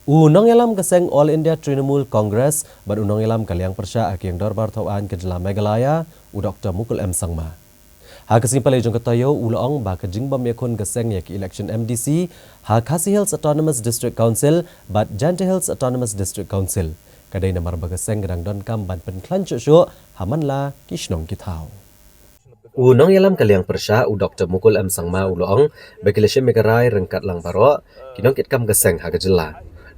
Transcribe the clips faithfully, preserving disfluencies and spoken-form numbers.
U nongïalam ka seng All India Trinamool Congress bad u nongïalam ka liang pyrshah ha ka ïing dorbar thaw aiñ ka jylla Meghalaya, u Doktor Mukul M Sangma. Ha ka sngi Palei jong ka taïew u la ong ba ka jingbym ïakhun ka seng ïa ka election M D C ha Khasi Hills Autonomous District Council bad Jaintia Hills Autonomous District Council ka dei namar ba ka seng ka dang donkam ban pynkhlaiñ shuh shuh ha man la ki shnong ki thaw. U nongïalam ka liang pyrshah u Doktor Mukul M Sangma u la ong ba ki la shim ïa ka rai ryngkat lang baroh ki nongkitkam ka seng ha ka jylla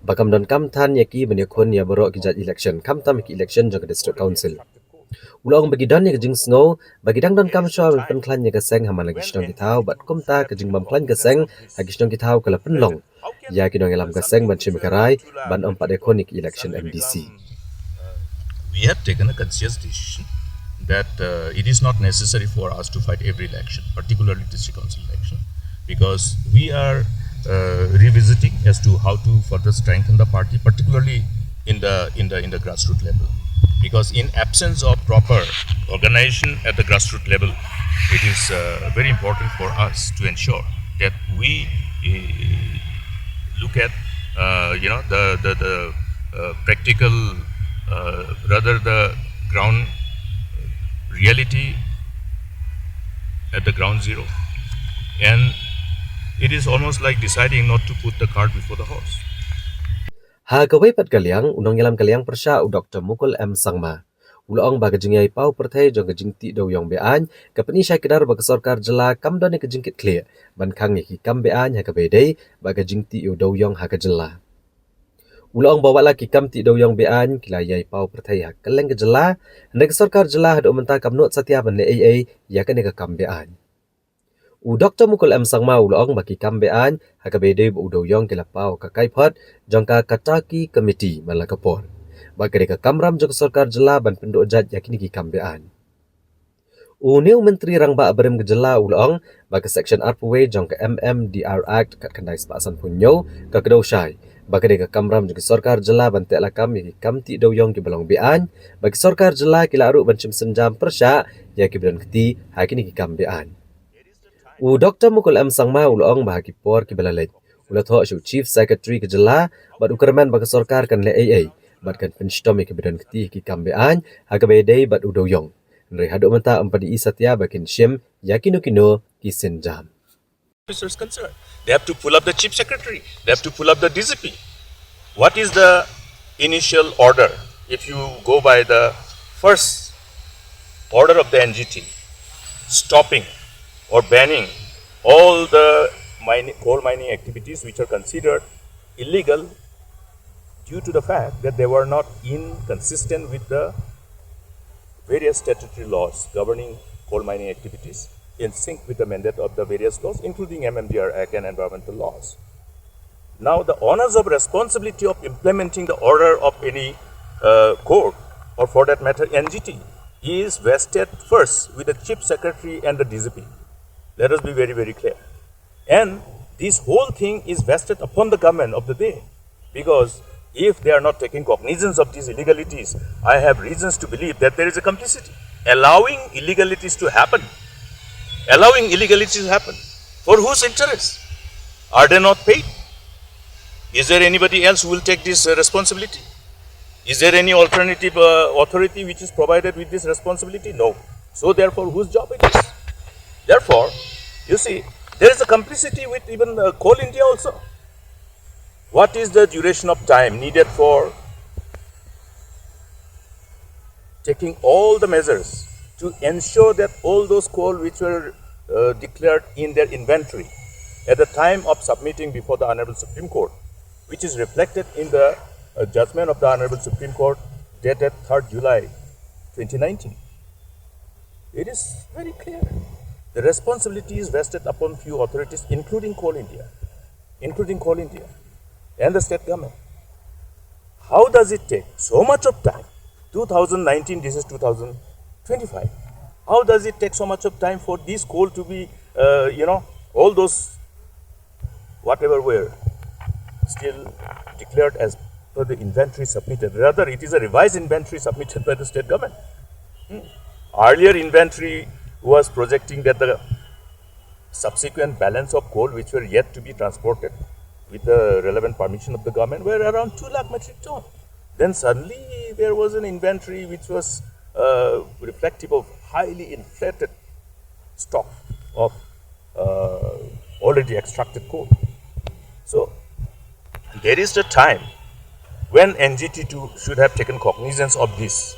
ba kam donkam than ïa ki ban ïakhun ïa baroh ki jait election, khamtam ïa ka election jong ka District Council. U la ong ba ki don ïa ka jingsngew ba ki dang donkam shuwa ban pynkhlaiñ ïa ka seng ha man la ki shnong ki thaw bad kumta ka jingbym khlaiñ ka seng ha ki shnong ki thaw ka la pynlong ïa ki nongïalam ka seng ban shim ïa ka rai ban ym pat ïakhun ïa ka election M D C. We have taken a conscious decision that uh, it is not necessary for us to fight every election, particularly district council election, because we are uh, revisiting as to how to further strengthen the party, particularly in the in the in the grassroots level. Because in absence of proper organization at the grassroots level, it is uh, very important for us to ensure that we uh, look at uh, you know the the, the uh, practical, uh, rather the ground reality at the ground zero, and it is almost like deciding not to put the cart before the horse. Ha kawei pat ka liang, u nongïalam ka liang pyrshah u Doktor Mukul M Sangma u la ong ba ka jingïai paw pyrthei jong ka jingtih dewïong be-aiñ ka pyni shai kdar ba ka sorkar jylla kam don ïa ka jingkitkhlieh ban khang ïa ki kam be-aiñ ha kaba ïadei bad ka jingtih ïa u dewïong ha ka jylla. U la ong ba wat la ki kam tih dewïong be-aiñ ki la ïai paw pyrthei ha kylleng ka jylla, hynrei ka sorkar jylla haduh mynta kam nud satia ban leh ei ei ïa kane ka kam be-aiñ. U Doktor Mukul M Sangma u la ong ba ki kam be-aiñ ha kaba ïadei bad u dewïong ki la paw ha ka kaiphod jong ka Kataki Committee man la ka por bad ka dei ka kamram jong ka sorkar jylla ban pynduh jait ïa kine ki kam be-aiñ. Une u Myntri Rangbah barim ka jylla u la ong ba ka Section arphew wei jong ka M M D R Act khatkhyndai spah sanphew hynñiew ka kdew shai ba ka dei ka kamram jong ka sorkar jylla ban teh lakam ïa ki kam tih dewïong kiba long be-aiñ, ba ka sorkar jylla ki lah ruh ban shim sienjam pyrshah ïa kiba don kti ha kine ki kam be-aiñ. U Doktor Mukul M Sangma u la ong ba ha ki por kiba la leit u la thoh sha u Chief Secretary ka jylla bad u kyrmen ba ka sorkar kan leh ei ei bad kan pynshitom ïa kiba don kti ha ki kam be-aiñ ha kaba ïadei bad u dewïong. Hynrei haduh mynta ym pat i satia ba kin shim ïa kino kino ki sienjam. Officers concerned. They have to pull up the chief secretary. They have to pull up the D G P. What is the initial order? If you go by the first order of the N G T, stopping or banning all the mining, coal mining activities which are considered illegal due to the fact that they were not inconsistent with the various statutory laws governing coal mining activities, in sync with the mandate of the various laws, including M M D R Act and environmental laws. Now, the onus of responsibility of implementing the order of any uh, court, or for that matter, N G T, is vested first with the chief secretary and the D G P. Let us be very, very clear. And this whole thing is vested upon the government of the day. Because if they are not taking cognizance of these illegalities, I have reasons to believe that there is a complicity. Allowing illegalities to happen, allowing illegalities to happen, for whose interest? Are they not paid? Is there anybody else who will take this uh, responsibility? Is there any alternative uh, authority which is provided with this responsibility? No. So therefore, whose job it is? Therefore, you see, there is a complicity with even uh, Coal India also. What is the duration of time needed for taking all the measures to ensure that all those coal which were uh, declared in their inventory at the time of submitting before the Honorable Supreme Court, which is reflected in the uh, judgment of the Honorable Supreme Court dated third July twenty nineteen. It is very clear. The responsibility is vested upon few authorities, including Coal India, including Coal India and the state government. How does it take so much of time? two thousand nineteen, this is two thousand twenty-five. How does it take so much of time for this coal to be, uh, you know, all those whatever were still declared as per the inventory submitted? Rather, it is a revised inventory submitted by the state government. Hmm. Earlier inventory was projecting that the subsequent balance of coal which were yet to be transported with the relevant permission of the government, were around two lakh metric ton. Then suddenly there was an inventory which was uh, reflective of highly inflated stock of uh, already extracted coal. So there is the time when N G T two should have taken cognizance of this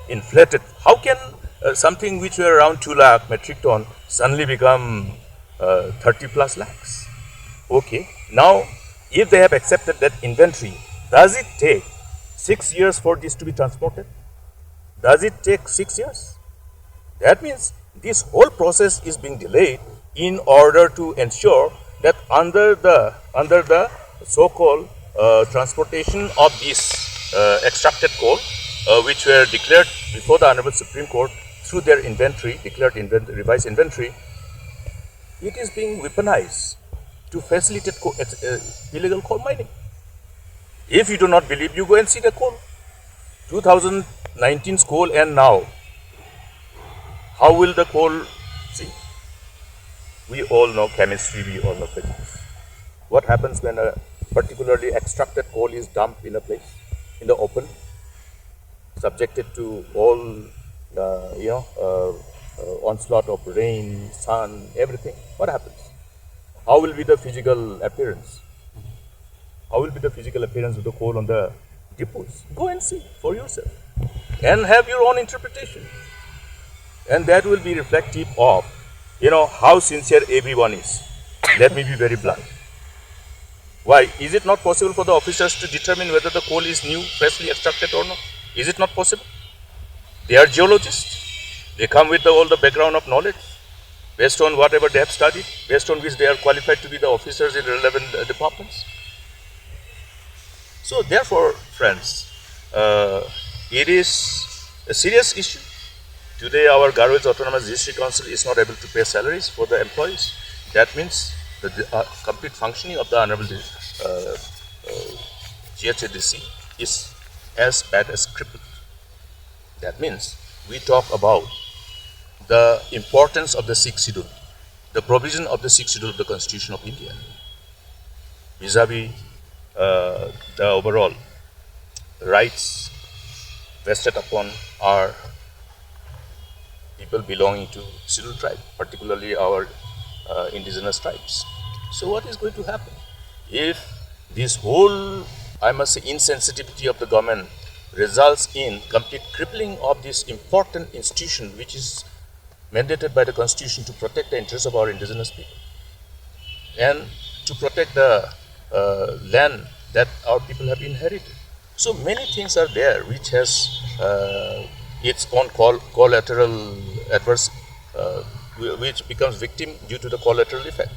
inflated. How can uh, something which were around two lakh metric ton suddenly become uh, thirty plus lakhs? Okay, now if they have accepted that inventory, does it take six years for this to be transported? Does it take six years? That means this whole process is being delayed in order to ensure that under the under the so-called uh, transportation of this uh, extracted coal, uh, which were declared before the Honorable Supreme Court through their inventory, declared invent- revised inventory, it is being weaponized to facilitate co- uh, illegal coal mining. If you do not believe, you go and see the coal. two thousand nineteen's coal and now, how will the coal, see, we all know chemistry, we all know physics. What happens when a particularly extracted coal is dumped in a place, in the open, subjected to all, uh, you know, uh, uh, onslaught of rain, sun, everything? What happens? How will be the physical appearance? How will be the physical appearance of the coal on the depots? Go and see for yourself and have your own interpretation. And that will be reflective of, you know, how sincere everyone is. Let me be very blunt. Why? Is it not possible for the officers to determine whether the coal is new, freshly extracted or not? Is it not possible? They are geologists. They come with the, all the background of knowledge, based on whatever they have studied, based on which they are qualified to be the officers in relevant uh, departments. So therefore, friends, uh, it is a serious issue. Today, our Garo Hills Autonomous District Council is not able to pay salaries for the employees. That means that the uh, complete functioning of the Honorable uh, uh, G H A D C is as bad as crippled. That means we talk about the importance of the Sixth Schedule, the provision of the Sixth Schedule of the Constitution of India, vis-a-vis uh, the overall rights vested upon our people belonging to scheduled tribe, particularly our uh, indigenous tribes. So what is going to happen if this whole, I must say, insensitivity of the government results in complete crippling of this important institution, which is mandated by the Constitution to protect the interests of our indigenous people and to protect the uh, land that our people have inherited? So many things are there which has uh, its own col- collateral adverse, uh, whi- which becomes victim due to the collateral effect.